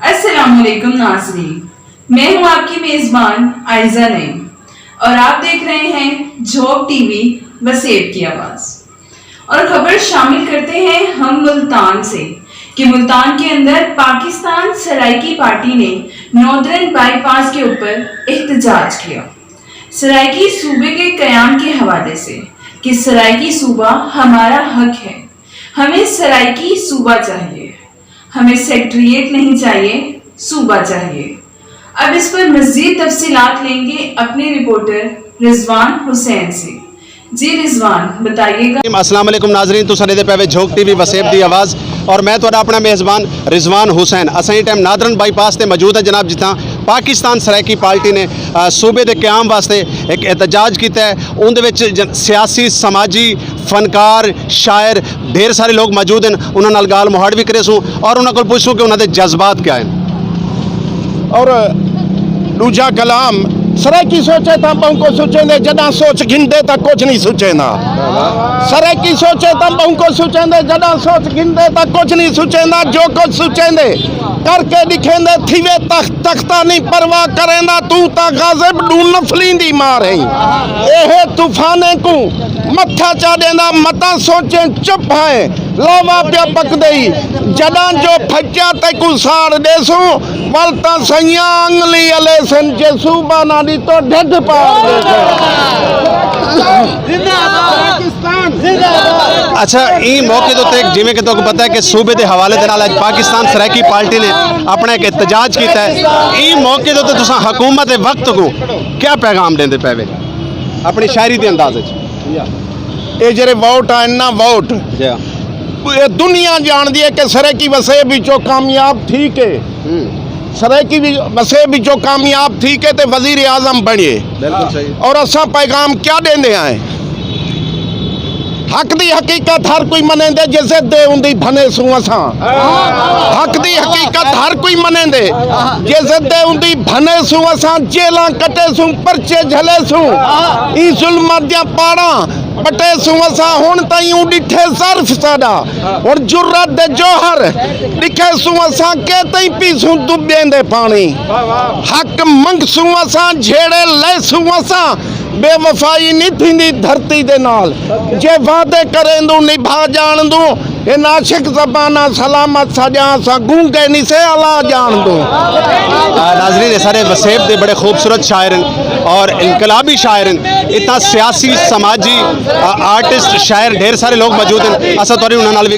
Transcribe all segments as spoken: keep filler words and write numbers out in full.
السلام علیکم ناظرین، میں ہوں آپ کی میزبان عائزہ نعیم اور آپ دیکھ رہے ہیں جھوک ٹی وی وسیب کی آواز۔ اور خبر شامل کرتے ہیں ہم ملتان سے کہ ملتان کے اندر پاکستان سرائیکی پارٹی نے نادرن بائی پاس کے اوپر احتجاج کیا۔ سرائیکی صوبے کے قیام کے حوالے سے کہ سرائیکی صوبہ ہمارا حق ہے، ہمیں سرائیکی صوبہ چاہیے، ہمیں سیکریٹریٹ نہیں چاہیے، صوبہ چاہیے۔ اب اس پر مزید تفصیلات لیں گے اپنے رپورٹر رضوان حسین سے۔ جی رضوان، بتائیے گا۔ السلام علیکم ناظرین، تساں ݙیہدے پئے وے جھوک ٹی وی وسیب دی آواز اور میں تہاݙا اپݨا میزبان رضوان حسین۔ اساں ایں ٹائم نادرن بائی پاس تے موجود ہیں جناب، جتھاں پاکستان سرائیکی پارٹی نے، آ، صوبے دے قیام واسطے ہک احتجاج کیتا ہے۔ اوندے وچ جن-، سیاسی، سماجی، فنکار، شاعر، ڈھیر سارے لوگ موجود ہیں۔ انہاں نال ڳالھ مہاڑ وی کریسوں اور انہاں کول پچھسوں کہ انہاں دے جذبات کیا ہیں۔ اور ݙوجھا کلام، سرائیکی سوچے تاں ٻہوں کجھ سوچیندے، جݙاں سوچ گھندے تاں کجھ نہیں سوچیندا۔ سرائیکی سوچے تاں ٻہوں کجھ سوچیندے، جݙاں سوچ گھندے تاں کجھ نہیں سوچیندا۔ جو کجھ سوچیندے کر کے ݙکھیندے، تھیوے تخت تختہ نہیں پرواہ کریندا۔ توں تاں غاضب ݙوں نفلیں دی مار ہیں۔ ایہے طوفانیں کوں متھا چا ݙیندا، متاں سوچیں چپ ہیں۔ لاوا پیا پکدئی، جݙاں جو پھچیا تیکوں ساڑ ݙیسوں، ول تاں سئیاں انگلی الیسن، جے صوبہ نہ ݙتو ڈھڈ پاڑ ݙیسن۔ اچھا، ایں موقع دے اتے جیویں کہ تہاکوں پتہ ہے کہ صوبے دے حوالے دے نال اڄ پاکستان سرائیکی پارٹی نے اپݨا ہک احتجاج کیتا ہے، ایں موقع دے اتے تساں حکومت وقت کوں کیا پیغام ݙیندے پئے وے اپݨی شاعری دے انداز وچ؟ اے جیڑھے ووٹ آئن نا، ووٹ، جی۔ اے دنیا جاݨدی ہے کہ سرائیکی وسیب وچوں کامیاب تھی کے، ہوں۔ سرائیکی وی-، وسیب وچوں کامیاب تھی کے تے وزیر اعظم بݨیے۔ بالکل صحیح۔ اور اساں پیغام کیا ݙیندے ہیں؟ حق دی حقیقت ہر کوئی منیندے، جے ضد اے اوندی بھنیسوں اساں۔ حق دی حقیقت ہر کوئی منیندے، جے ضد اے اوندی بھنیسوں اساں، جیلاں کٹیسوں، پرچے جھلیسوں، ایں ظلمت دیاں پاڑاں پٹیسوں اساں۔ ہݨ تئیں اوں ݙٹھے ظرف ساݙا، ہݨ جرات دے جوہر ݙکھیسوں اساں، کے تئیں پیسوں دٻیندے پاݨی۔ حق منگسوں اساں، جھیڑے لیسوں اساں، بے وفائی نہیں تھیندی دھرتی دے نال۔ جے وعدے کریندوں نبھا ڄاݨدوں، اے ناشک زباناں سلامت ساݙیاں، اساں گونگے نہیں سے الا ڄاݨدوں۔ آ، ناظرین، اے سارے وسیب دے بڑے خوبصورت شاعر ہیں اور انقلابی شاعر ہیں۔ اتنا سیاسی، سماجی، آ، آرٹسٹ، شاعر ڈھیر سارے لوگ موجود ہیں۔ اساں تہاݙے انہاں نال وی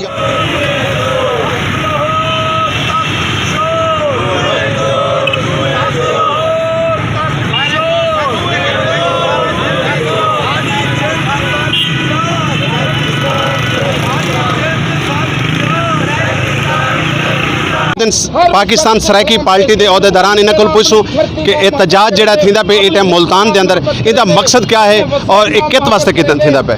پاکستان سرائیکی پارٹی دے عہدیداران انہاں کول پچھسوں کہ احتجاج جڑا تھیندا پئے ایں ٹائم ملتان دے اندر، ایندا مقصد کیا ہے اور اے کت واسطے کیتا تھیندا پئے؟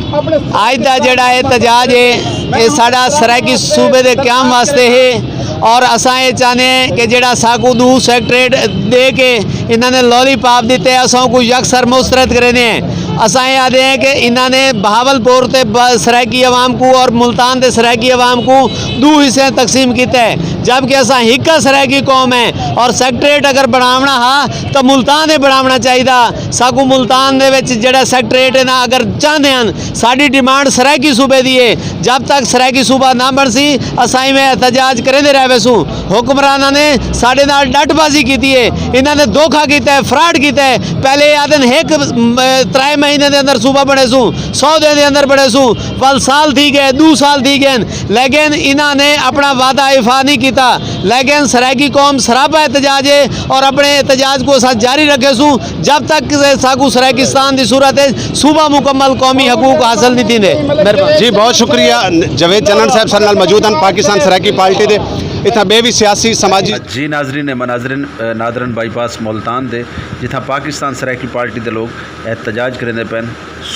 اڄ دا جڑا احتجاج ہے، اے ساݙا سرائیکی صوبے دے قیام واسطے ہے اور اساں اے چاہندے ہیں کہ جڑا ساکوں ݙو سیکٹریٹ ݙے کے انہاں نے لالی پاپ ݙتے، اساں کوں یکسر مسترد کریندے ہیں۔ اساں اے آہدے ہیں کہ انہاں نے بہاولپور تے ب-، سرائیکی عوام کوں اور ملتان تے سرائیکی عوام کوں ݙو حصے تقسیم کیتا ہے، جبکہ اساں ہکا سرائیکی قوم ہیں اور سیکٹریٹ اگر بݨاوݨا ہا تاں ملتان اے بݨاوݨا چاہیدا۔ ساکوں ملتان دے وچ جڑا سیکٹریٹ ہے نا، اگر چاہندے ہن، ساݙی ڈیمانڈ سرائیکی صوبے دی ہے، جب تک سرائیکی صوبہ نہ بݨسی، اساں ایویں احتجاج کریندے رہ ویسوں۔ حکمراناں نے ساݙے نال ݙٹ بازی کیتی ہے، انہاں نے دھوکا کیتا ہے، فراڈ کیتا ہے۔ پہلے اے آہدن ہک، م-، ترائے مہینے دے اندر صوبہ بݨیسوں، سو دے دے اندر بݨیسوں، ول سال تھی ڳئے، ݙو سال تھی ڳئے، لیکن انہاں نے اپݨا وعدہ ایفا نہیں کیتا۔ لیکن سرائیکی قوم سراپا احتجاج ہے اور اپݨے احتجاج کوں اساں جاری رکھیسوں۔ جب تک کہ ساکوں سرائیکستان دی صورت وچ صوبہ مکمل قومی حقوق حاصل نہیں تھیندے۔ مہربانی۔ جی، بہت شکریہ۔ جاوید چنن صاحب ساݙے نال موجود ہیں، پاکستان سرائیکی پارٹی دے۔ اتھاں ٻئے وی سیاسی، سماجی۔ جی ناظرین، اے مناظرن، اے نادرن بائی پاس ملتان دے، جتھاں پاکستان سرائیکی پارٹی دے لوگ احتجاج کریندے پئن۔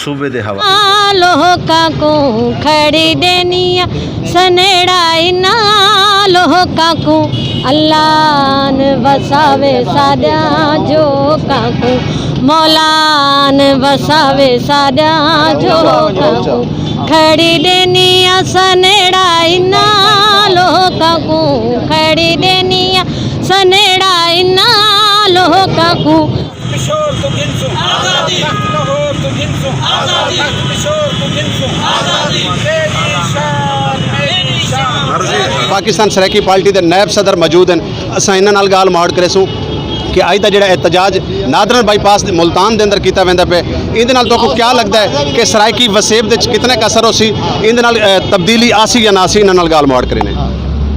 صوبے دے حوالے۔ لوکاں کوں کھڑی ݙینی آں سنیڑا انہاں لوکاں کوں، اللہ آن وساوے ساݙیاں جھوکاں کوں، مولا آن وساوے ساݙیاں جھوکاں کوں، کھڑی ݙینی آں سنیڑا انہاں لوکاں کوں، کھڑی ݙینی آں۔ سن کوں پشور توں گھنسوں، آزادی۔ تخت لاہور توں گھنسوں، آزادی۔ تخت پشور توں گھنسوں، آزادی۔ تیری شان، میری شان۔ پاکستان سرائیکی پارٹی دے نائب صدر موجود ہیں، اساں انہاں نال ڳالھ مہاڑ کریسوں کہ اڄ دا جڑا احتجاج نادرن بائی پاس دے ملتان دے اندر کیتا ویندا پئے، ایندے نال تہاکوں کیا لڳدا ہے کہ سرائیکی وسیب دے وچ کتنے ک اثر ہوسی، ایندے نال، اے، تبدیلی آسی یا نہ آسی، انہاں نال ڳالھ مہاڑ کرینے۔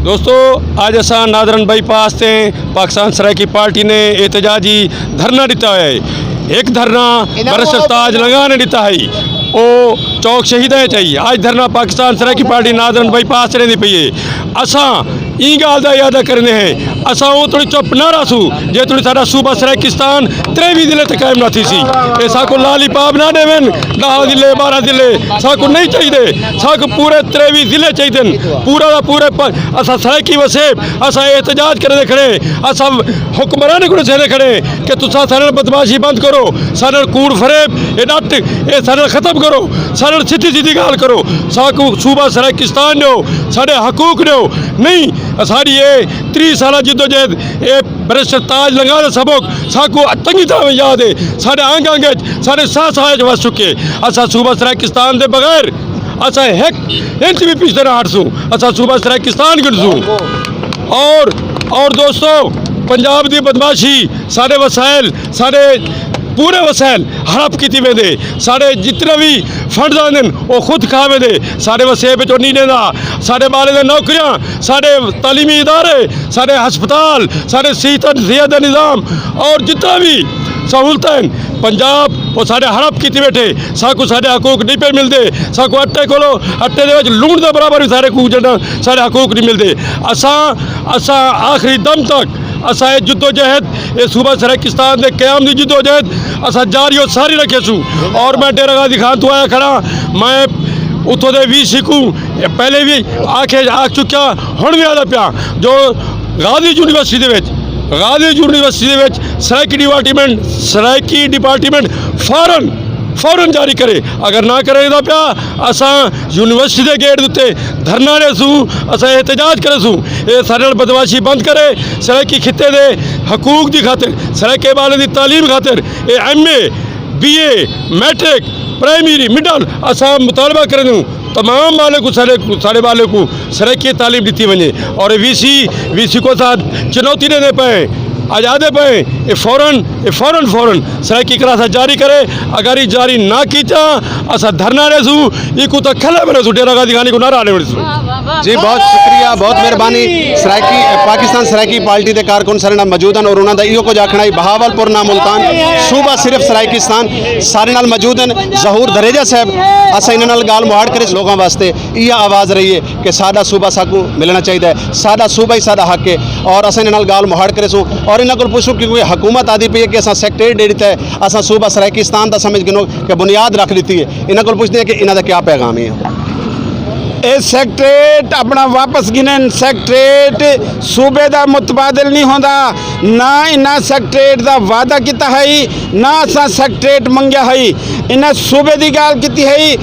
دوستو، اڄ اساں نادرن بائی پاس تے پاکستان سرائیکی پارٹی نے احتجاجی دھرنا ݙتا ہویا ہے۔ ہک دھرنا بیرسٹر تاج لنگا نے ݙتا ہے، او چوک شہیداں اچ ہے۔ اڄ دھرنا پاکستان سرائیکی پارٹی نادرن بائی پاس تے ݙیندی پئی ہے۔ اساں ایں ڳالھ دا اعادہ کریندے ہیں، اساں اوں توڑی چپ نہ رہسوں جے توڑی ساݙا صوبہ سرائیکستان تریوی ضلع تے قائم نہ تھیسی۔ اے ساکوں لالی پاپ نہ ݙیون، ݙاہ ضلع، بارہ ضلع ساکوں نہیں چاہیدے، ساکوں پورے تریوی ضلع چاہیدن۔ پورا دا پورے پ-، اساں سرائیکی وسیب، اساں احتجاج کریندے کھڑے ہیں، اساں حکمران کوں ݙسیندے کھڑے ہیں کہ تساں ساݙے نال بدمعاشی بند کرو، ساݙے نال کوڑ فریب، اے ݙٹ، اے ساݙے نال ختم کرو، ساݙے نال سدھی سدھی ڳالھ کرو، ساکوں صوبہ سرائیکستان ݙیو، ساݙے حقوق ݙیو۔ نہیں، اساݙی اے تریہہ سالہ جدوجہد، اے بیرسٹر تاج لنگا دا سبق ساکوں چنڳی طرح یاد ہے۔ ساݙے انگ انگ اچ، ساݙے ساہ ساہ اچ وس چکے۔ اساں صوبہ سرائیکستان دے بغیر اساں ہک انچ وی پچھتے نہ ہٹسوں۔ اساں صوبہ سرائیکستان گھنسوں۔ اور، اور دوستو، پنجاب دی بدمعاشی، ساݙے وسائل، ساݙے پورے وسائل ہڑپ کیتی ویندے۔ ساݙے جتنے وی فنڈز آندن، او خود کھا ویندے۔ ساݙے وسیب وچ او نہیں ݙیندا۔ ساݙے ٻالیں دے نوکریاں، ساݙے تعلیمی ادارے، ساݙے ہسپتال، ساݙے صحت، صحت دا نظام اور جتنا وی سہولتاں ہن، پنجاب او ساݙے ہڑپ کیتی ویٹھے۔ ساکوں ساݙے حقوق نہیں پئے ملدے۔ ساکوں اٹے کولو، اٹے دے وچ لوݨ دے برابر وی ساݙے کوں جݙاں ساݙے حقوق نہیں ملدے۔ اساں، اساں آخری دم تک اساں اے جدوجہد، اے صوبہ سرائیکستان دے قیام دی جدوجہد اساں جاری و ساری رکھیسوں۔ اور میں ڈیرہ غازی خان توں آیا کھڑا، میں اتھوں دے وی سی کوں پہلے وی آکھے، آکھ چکیا، ہݨ وی آہدا پیا جو غازی یونیورسٹی دے وچ، غازی یونیورسٹی دے وچ سرائیکی ڈپارٹمنٹ، سرائیکی ڈپارٹمنٹ فوراً، فوراً جاری کرے۔ اگر نہ کرے دا پیا، اساں یونیورسٹی دے گیٹ اتے دھرنا ݙیسوں، اساں احتجاج کریسوں۔ اے ساݙے نال بدمعاشی بند کرے، سرائیکی خطے دے حقوق دی خاطر، سرائیکی ٻالیں دی تعلیم خاطر، اے M A, B A, matric, primary, middle, اساں مطالبہ کریندوں تمام ٻالیں کوں، ساݙے، ساݙے ٻالیں کوں سرائیکی تعلیم ݙتی ونڄے۔ اور وی سی، وی سی کوں اساں چنوتی ݙیندے پئے ہیں، اڄ آہدے پئے ہیں، اے فوراً، اے فوراً، فوراً سرائیکی کلاساں جاری کرے۔ اگر اے جاری نہ کیتا، اساں دھرنا ݙیسوں، ایکوں تاں کھلے بݨیسوں، ڈیرہ غازی خان کوں نہ رہݨ ݙیسوں۔ جی، بہت شکریہ، بہت مہربانی۔ سرائیکی، پاکستان سرائیکی پارٹی دے کارکن ساݙے نال موجود ہن اور انہاں دا ایہو کجھ آکھݨا ہے۔ بہاول پور نہ ملتان، صوبہ صرف سرائیکستان، ساݙے نال موجود ہن ظہور دھریجہ صاحب۔ اساں انہاں نال ڳالھ مہاڑ کرے، لوکاں واسطے ایہا آواز رہی ہے کہ ساݙا صوبہ ساکوں ملݨا چاہیدا ہے، ساݙا صوبہ ہی ساݙا حق ہے۔ اور اساں انہاں نال ڳالھ مہاڑ کریسوں اور انہاں کول پچھوں، کیونکہ حکومت آہدی پئی ہے کہ اساں سیکرٹریٹ ݙے ݙتا ہے، اساں صوبہ سرائیکستان دا سمجھ گھنوں کہ بنیاد رکھ ݙتی ہے۔ انہاں کول پچھدے ہیں کہ انہاں دا کیا پیغام ہے۔ اے سیکرٹریٹ اپݨا واپس گھنن۔ سیکرٹریٹ صوبے دا متبادل نہیں ہوندا، نہ انہاں سیکرٹریٹ دا وعدہ کیتا ہئی، نہ اساں سیکرٹریٹ منگیا ہئی۔ انہاں صوبے دی ڳالھ کیتی ہئی،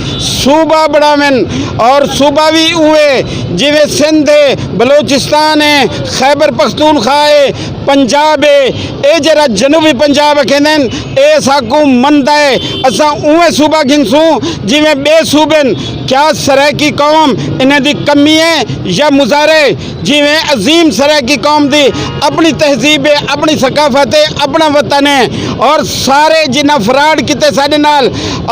صوبہ بݨاون، اور صوبہ وی اوہے جیویں سندھ ہے، بلوچستان ہے، خیبر پختونخوا ہے، پنجاب ہے، اے جیڑھا جنوبی پنجاب آکھیندن، اے ساکوں مندا ہے۔ اساں اوویں صوبہ گھنسوں جیویں ٻئے صوبے ہن۔ کیا سرائیکی قوم انہاں دی کمی ہے یا مظاہرہ ہے؟ جیویں عظیم سرائیکی قوم دی اپݨی تہذیب ہے، اپݨی ثقافت ہے، اپݨا وطن ہے، اور سارے جنہاں فراڈ کیتے ساݙے نال،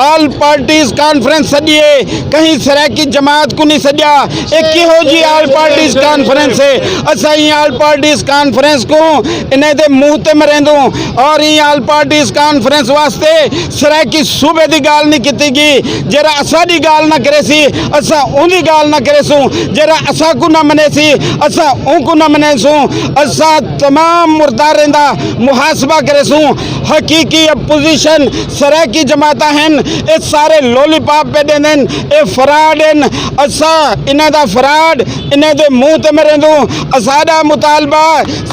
آل پارٹیز کانفرنس سݙی ہے، کہیں سرائیکی جماعت کوں نہیں سݙیا۔ اے کیہو جی آل پارٹیز کانفرنس ہے؟ اساں ایں آل پارٹیز کانفرنس کوں انہیں دے منہ تے مریندوں، اور ایں آل پارٹیز کانفرنس واسطے سرائیکی صوبے دی ڳالھ نہیں کیتی ڳئی۔ جیڑھا اساݙی ڳالھ نہ کریسی، اساں اوندی ڳالھ نہ کریسوں۔ جیڑھا اساکوں نہ منیسی، اساں اونکوں نہ منیسوں۔ اساں تمام مرداریں دا محاسبہ کریسوں۔ حقیقی اپوزیشن سرائیکی جماعتاں ہن، اے سارے لولی پاپ پئے ݙیندن، اے فراڈ ہن۔ اساں انہاں دا فراڈ، انہاں دے منہ تے مریندوں۔ اساݙا مطالبہ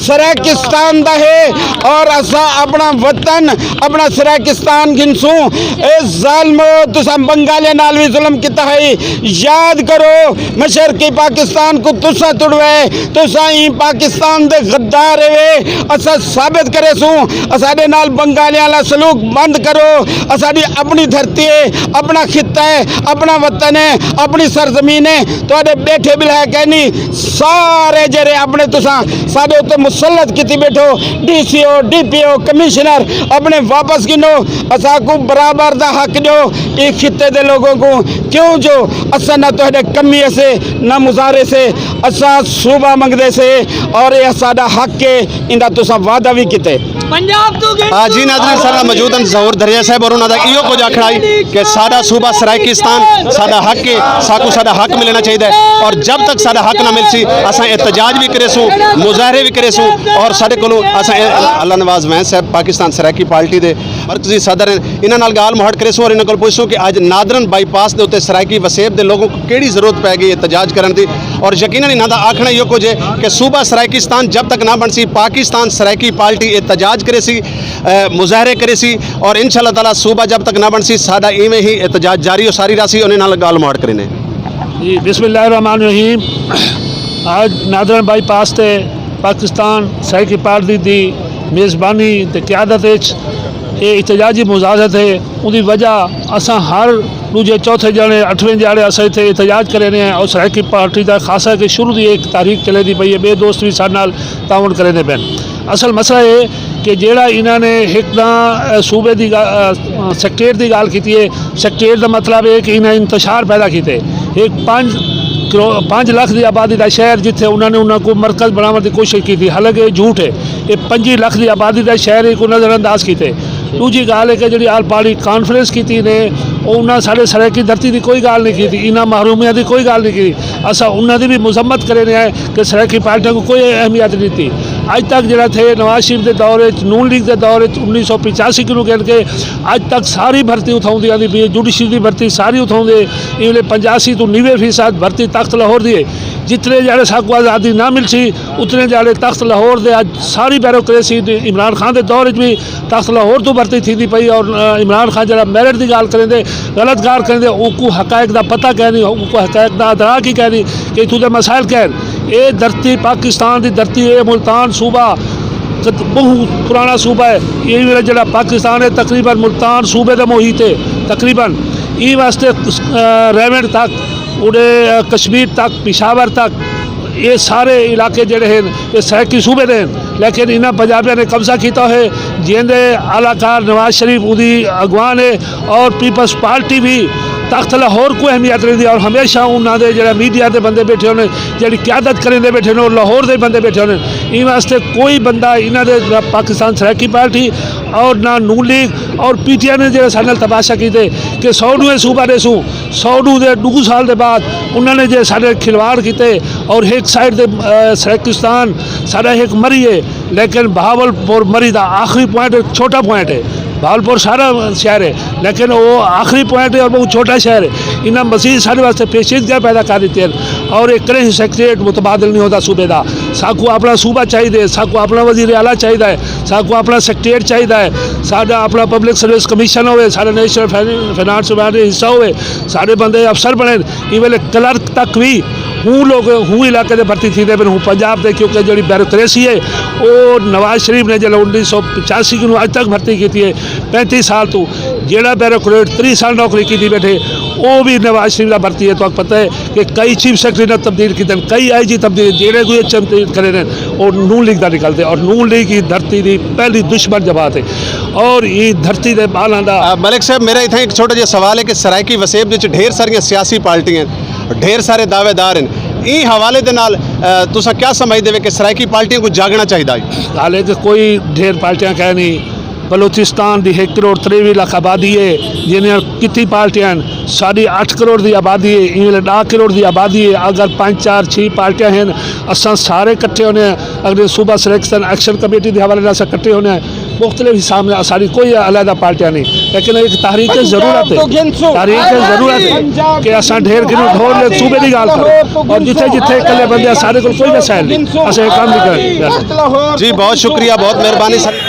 سرائیکستان دا ہے اور اساں اپݨا وطن، اپݨا سرائیکستان گھنسوں۔ اے ظالمو، تساں بنگالیاں نال وی ظلم کیتا ہے، یاد کرو، مشرقی پاکستان کوں تساں تڑوے، تساں ایں پاکستان دے غدار ہوے، اساں ثابت کریسوں، اساݙے نال بنگالیاں والا سلوک بند کرو، اساݙی اپݨی دھرتی ہے، اپݨا خطہ ہے، اپݨا وطن ہے، اپݨی سرزمین ہے، تہاݙے ٻیٹھے ٻلہے کینی، سارے جیڑھے اپݨے تساں ساݙے اتے مسلط کیتی ٻیٹھو، ڈی سی او، ڈی پی او، کمشنر اپݨے واپس گھنو، اساکوں برابر دا حق ݙیو، ایں خطے دے لوگوں کوں، کیوں جو اساں نہ تہاݙے کمی سے، نہ مظاہرے سے، اساں صوبہ منگدے سے اور اے ساݙا حق ہے، ایندا تساں وعدہ وی کیتے۔ پنجاب توں گھن ہاں جی ناظرین، سارے نال موجود ہیں ظہور دھریا صاحب اور انہاں دا ایہو کچھ آکھݨا ہے کہ ساݙا صوبہ سرائیکستان ساݙا حق ہے، ساکوں ساݙا حق ملݨا چاہیدا ہے اور جب تک ساݙا حق نہ ملسی اساں احتجاج وی کریسوں، مظاہرے وی کریسوں اور ساݙے کولوں اساں اے اللہ نواز وین صاحب پاکستان سرائیکی پارٹی دے مرکزی صدر ہیں، انہاں نال ڳالھ مہاڑ کریسوں اور انہاں کول پوچھسوں کہ اڄ نادرن بائی پاس دے اتے سرائیکی وسیب دے لوگوں کوں کیڑھی ضرورت پے ڳئی احتجاج کرݨ دی اور یقینا انہاں دا آکھݨا ایہو کچھ ہے کہ صوبہ سرائیکستان جب تک نہ بݨسی پاکستان سرائیکی پارٹی احتجاج کریسی، اے، مظاہرے کریسی اور انشاءاللہ تعالی صوبہ جب تک نہ بݨسی ساݙا ایویں ہی احتجاج جاری ہو ساری راہسی انہاں نال ڳالھ مہاڑ کرینے۔ جی بسم اللہ الرحمن الرحیم۔ اڄ نادرن بائی پاس تے پاکستان سرائیکی پارٹی دی میزبانی تے قیادت وچ اے احتجاجی مظاہرہ تھئے، اوندی وجہ اساں ہر ݙوجھے چوتھے ڄݨے اٹھویں ڄݨے اساں اتھے احتجاج کریندے ہیں اور سرائیکی پارٹی دا خاصہ کہ شروع دی ایک تحریک چلیندی پئی ہے، ٻئے دوست وی ساݙے نال تعاون کریندے پئن۔ اصل مسئلہ اے کہ جیڑھا انہاں نے ہک تاں، اے، صوبے دی گا-، اے، سیکرٹریٹ دی ڳالھ کیتی ہے، سیکرٹریٹ دا مطلب ہے کہ انہاں انتشار پیدا کیتے۔ ہک پنج کرو-، پنج لکھ دی آبادی دا شہر جتھے انہاں نے انہاں کوں مرکز بݨاوݨ دی کوشش کیتی، حالانکہ اے جھوٹ ہے۔ اے پنجی لکھ دی آبادی دا شہر ہے، کوں نظر انداز کیتے۔ ݙوجھی ڳالھ ہے کہ جیڑھی آل پارٹی کانفرنس کیتی نے، او انہاں ساݙے سرائیکی دھرتی دی کوئی ڳالھ نہیں کیتی، انہاں محرومیاں دی کوئی ڳالھ نہیں کیتی۔ اساں انہاں دی وی مذمت کریندے ہیں کہ سرائیکی پارٹیاں کوں کوئی اہمیت نہیں ݙتی۔ اڄ تک جیڑھا تھئے نواز شریف دے دور وچ، نون لیگ دے دور وچ، انیس سو پچاسی کنوں گھن کے اڄ تک ساری بھرتی اتھاؤں دی آندی پئی ہے، جوڈیشری دی بھرتی ساری اتھاؤں دی ہے۔ ایں ویلے پنجاسی توں نوے فیصد بھرتی تخت لاہور دی ہے۔ جتنے ڄݨے ساکوں آزادی نہ ملسی، اتنے ڄݨے تخت لاہور دے اڄ ساری بیوروکریسی دی عمران خان دے دور وچ وی تخت لاہور توں بھرتی تھیندی پئی اور، آ، عمران خان جیڑھا میرٹ دی ڳالھ کریندے، غلط ڳالھ کریندے، اوکوں حقائق دا پتہ کائنی، اوکوں حقائق دا ادراک ہی کائنی کہ اتھوں دے مسائل کیا ہن۔ اے دھرتی پاکستان دی دھرتی ہے، ملتان صوبہ تے ٻہوں پراݨا صوبہ ہے۔ ایں ویلے جیڑھا پاکستان ہے تقریباً ملتان صوبے دے محیط ہے تقریباً۔ ایں واسطے، آ، ریونڈ تک، اݙے، آ، کشمیر تک، پشاور تک، اے سارے علاقے جیڑھے ہن اے سرائیکی صوبے دے ہن، لیکن انہاں پنجابیاں نے قبضہ کیتا ہوئے، جیندے اعلی کار نواز شریف اوندی اڳواݨ ہے اور پیپلز پارٹی وی تخت لاہور کوں اہمیت ݙیندی ہے اور ہمیشہ انہاں دے جیڑھے میڈیا دے بندے ٻیٹھے ہوندن، جیڑھی قیادت کریندے ٻیٹھے ہوندن، او لاہور دے بندے ٻیٹھے ہوندن۔ ایں واسطے کوئی بندہ انہاں دے، نہ پاکستان سرائیکی پارٹی اور نہ نون لیگ اور پی ٹی آئی نے جیڑھے ساݙے نال تماشا کیتے کہ سو ݙو صوبہ ݙیسوں، سو ݙو دے ݙو سال دے بعد انہاں نے جے ساݙے کھلواڑ کیتے اور ہک سائیڈ تے، آ، سرائیکستان ساݙا ہک مری ہے، لیکن بہاول پور مری دا آخری پوائنٹ ہے، چھوٹا پوائنٹ ہے۔ بہاول پور سارا شہر ہے، لیکن وہ آخری پوائنٹ ہے اور بہت چھوٹا شہر ہے۔ انہاں مزید ساݙے واسطے پیچیدگیاں پیدا کر ݙتیاں ہن اور ایک کریں سیکرٹریٹ متبادل نہیں ہوندا صوبے دا۔ ساکوں اپݨا صوبہ چاہیدے، ساکوں اپݨا وزیر اعلیٰ چاہیدا ہے، ساکوں اپݨا سیکرٹریٹ چاہیدا ہے، ساݙا اپݨا پبلک سروس کمیشن ہوئے، ساݙا نیشنل فائن-، فنانس بورڈ دا حصہ ہوئے، ساݙے بندے افسر بݨن۔ ایں ویلے کلرک تک وی ہوں لوگ، ہوں علاقے دے بھرتی تھیندے پن، ہوں پنجاب دے، کیونکہ جیڑھی بیوروکریسی ہے، او نواز شریف نے جیڑھا انیس سو پچاسی کنوں اڄ تک بھرتی کیتی ہے، پینتی سال توں، جیڑھا بیوروکریٹ تریہہ سال نوکری کیتی ٻیٹھے، او وی نواز شریف دا بھرتی ہے۔ تہاکوں پتہ ہے کہ کئی چیف سیکرٹری نے تبدیل کیتے ہن، کئی آئی جی تبدیل، جیڑھے کوئی تبدیل کرے نے، او نون لیگ دا نکلدے، اور نون لیگ ہی دھرتی دی پہلی دشمن جماعت ہے، اور یہ دھرتی دے ٻالاں دا آ، ملک صاحب، میرا اتھاں ایک چھوٹا جہا سوال ہے کہ سرائیکی وسیب دے وچ ڈھیر ساریاں سیاسی پارٹیاں ہن، ڈھیر سارے دعوے دار ہن۔ ایں حوالے دے نال، آ، تساں کیا سمجھدے وے کہ سرائیکی پارٹیاں کوں جاگݨا چاہیدا ہے؟ حالانکہ کوئی ڈھیر پارٹیاں کائنی، بلوچستان دی ہک کروڑ تریوی لکھ آبادی ہے، جنہاں کتی پارٹیاں ہن، ساݙی اٹھ کروڑ دی آبادی ہے، ایں ویلے ݙاہ کروڑ دی آبادی ہے۔ اگر پنج چار چھی پارٹیاں ہن، اساں سارے کٹھے ہونے ہیں، اگر صوبہ سلیکشن ایکشن کمیٹی دے حوالے نال اساں کٹھے ہونے ہیں، مختلف حساب نال ساݙی کوئی علیحدہ پارٹیاں نہیں، لیکن ایک تحریک ضرورت ہے، تحریک ضرورت ہے کہ اساں ڈھیر کنوں ڈھور دے صوبے دی ڳالھ کروں، اور جتھے جتھے اکلے بندے ساݙے کول کوئی وسائل نہیں، اساں یہ کام نہیں کریں۔ جی، بہت شکریہ، بہت مہربانی سر۔